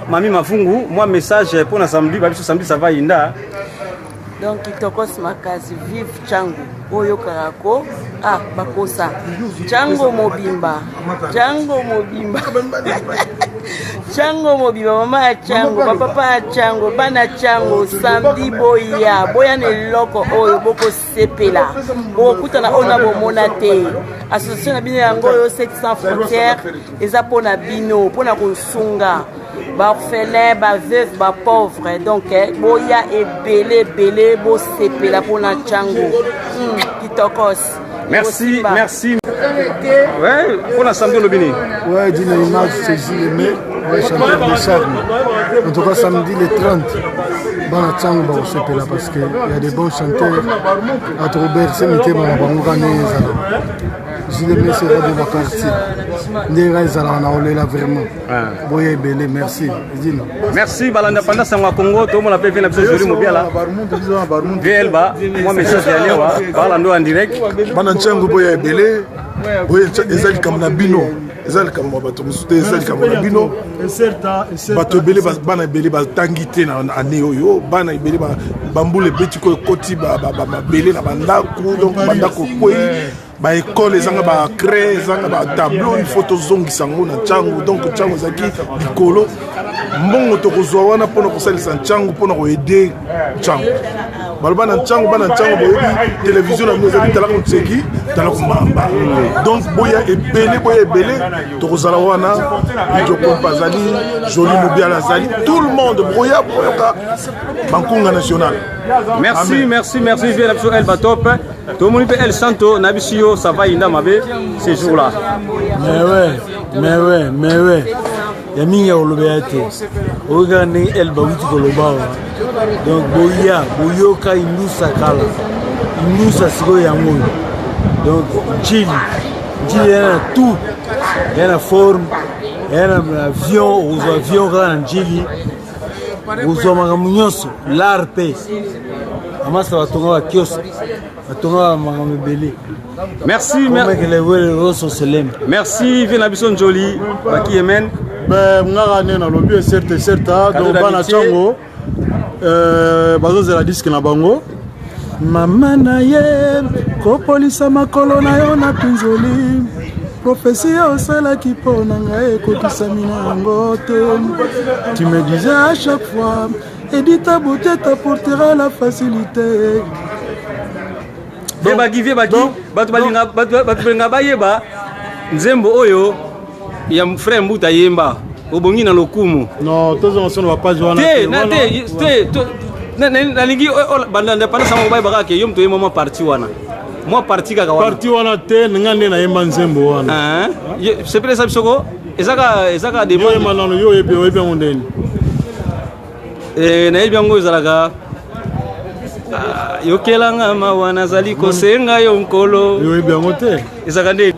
Mami Mafungu, moi message pour la samedi, ba biso samedi ça va inda. Donc kitokos makasi vive Tshangu oyokaka ko ah bakosa Tshangu mobimba Tshangu mobimba Tshangu mobimba mama ya Tshangu bapapa ya Tshangu bana Tshangu samedi boya boya na eloko oyo bokosepela bokokutana oyo na bomona te association na bino yango oyo 700 frontière eza mpo na bino mpo na kosunga baorphelin baveuve bapauvre donc eh, boya ebele ebele bosepela mpo na Tshangu kitokos. Merci, merci. Ouais, pour la samedi olobi nini? Ouais, Dina Image, c'est Gilles Aimé, ouais, chanteur de charme. En tout cas, samedi le 30, bana Tshangu bakosepela parce que y a des bons chanteurs atroberse mitema na bango kaka ndenge ezalaka. Gilles Aimé sera de baquartier ndenge kaka ezalaka na kolela vraiment. Boya ebele, merci Dino. Merci balanda panda sango ya Congo tomona pe vie na biso Joli Mobiala. VL ba mwa message ya lewa balando en direct. Bana Tshangu boya ebele, boya eza likambo na bino, eza likambo ya bato mosusu te, eza likambo na bino. Bato ebele, bana ebele batangi te na année oyo, bana ebele bambula ebeti ko ekoti mabele na bandako, donc bandako ekwei, baekole ezanga bacraie, ezanga batableau. Il faut tozongisa yango na Tshangu. Donc Tshangu ezalaki likolo, mbongo tokozwa wana mpona kosalisa Tshangu, mpona koaider Tshangu. Baloba na Tshangu, bana Tshangu, boyebi télévision na bino ezali Talaka Ntseki, Talaka Mamba. Donc boya ebele, boya ebele, tokozala wana. Ijokompa azali, Joli Mobiala azali, tout le monde boya, boyoka bankunga national. Merci. Amen. Merci, merci vie na biso El Batop. Tomoni mpe El Santo na biso yo, ça va yinda mabe ces jours là. Mais ouais, mais ouais, mais ouais, ya mingi ya kolobela te, oyo kaka ndenge El bawuti koloba awa. Donc boya boyoka indusa kala, indusa sikoyo yango oyo. Donc Njili, Njili ya na tout, ya na forme, ya na avion, okozwa avion kaka na Njili, kozwa makambo nyonso, lar mpe amasa batonga bakiosque, batonga makambo ebele. Merci. Merci. Merci vie na biso Njoli Baki Yemen. Ben ngaka nde nalobi eserte eserta. Donc bana Tshangu bazozela disque na bango. Mama na ye kopolisa makolo na yo na pinzoli, prophétie osalaki mpo na ngai ekokisami na yango te. Tu me disais à chaque fois: Edith, ta beauté t'apportera la facilité. Vie baki, vie baki, bato balinga, bato balinga bayeba nzembo oyo ya frère Mbuta yemba, obongi na lokumu. Non, tozonga so na bapage wana. Te na te te, nalingi banda pendant sango bayebaka ke yo moto oyemba mwa partie wana, mwa partie kaka wana. Partie wana te, nga nde nayemba nzembo wana. Sepelesa biso ko, ezaka ezaka. Demande nano, yo oyebi, oyebi yango ndeni? Nayebi yango, ezalaka yokelanga mawa, nazali kosenga yo nkolo. Oyebi yango te? Ezalaka nde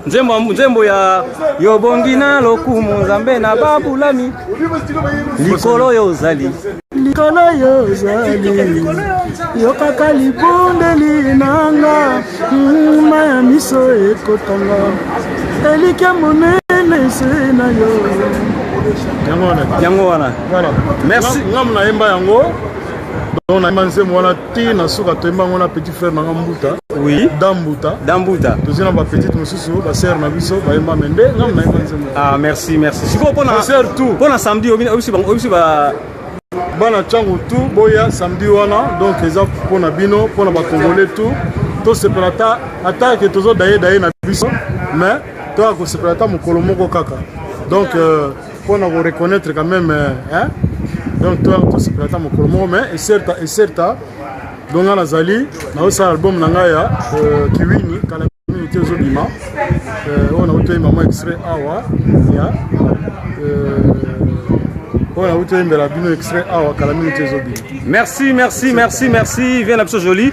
nzembo, nzembo ya yobongi na lokumu, Nzambe na babulami, likolo oyo ozali. Likolo yo ozali, yokaka libondeli nanga, ma ya miso ekotanga, elikya monene se na yo. Yango wana. Merci. Ngamu nayemba yango, donc nayemba nzembo wana ti na suka. Toyemba yango na petit frère nanga Mbuta. Oui. Dambuta. Dambuta. Tozwi na bapetite mosusu, basere na biso bayemba, me nde ngamu nayemba nzembo. Ah, merci, merci. Sikoyo mpona Basere tout. Mpona samedi, oyebisi bango, oyebisi ba bana Tshangu tout, boya samedi wana. Donc eza mpona bino, mpona bacongolais tout, tosepela ata ata ke tozodaye daye na biso, mais toya kosepela ata mokolo moko kaka. Donc mpona koreconnaître quand même, hein? Donc toya tosepela ata mokolo moko, mais eserta eserta. Donc nga nazali naosala album na ngai ya Kiwini, kala mingi te ezobima, oyo nauti oyemba mwa extrait awa ya oyo nauti oyembela bino extrait awa, kala mingi te ezobima. Merci, merci, merci, merci vie na biso Joli.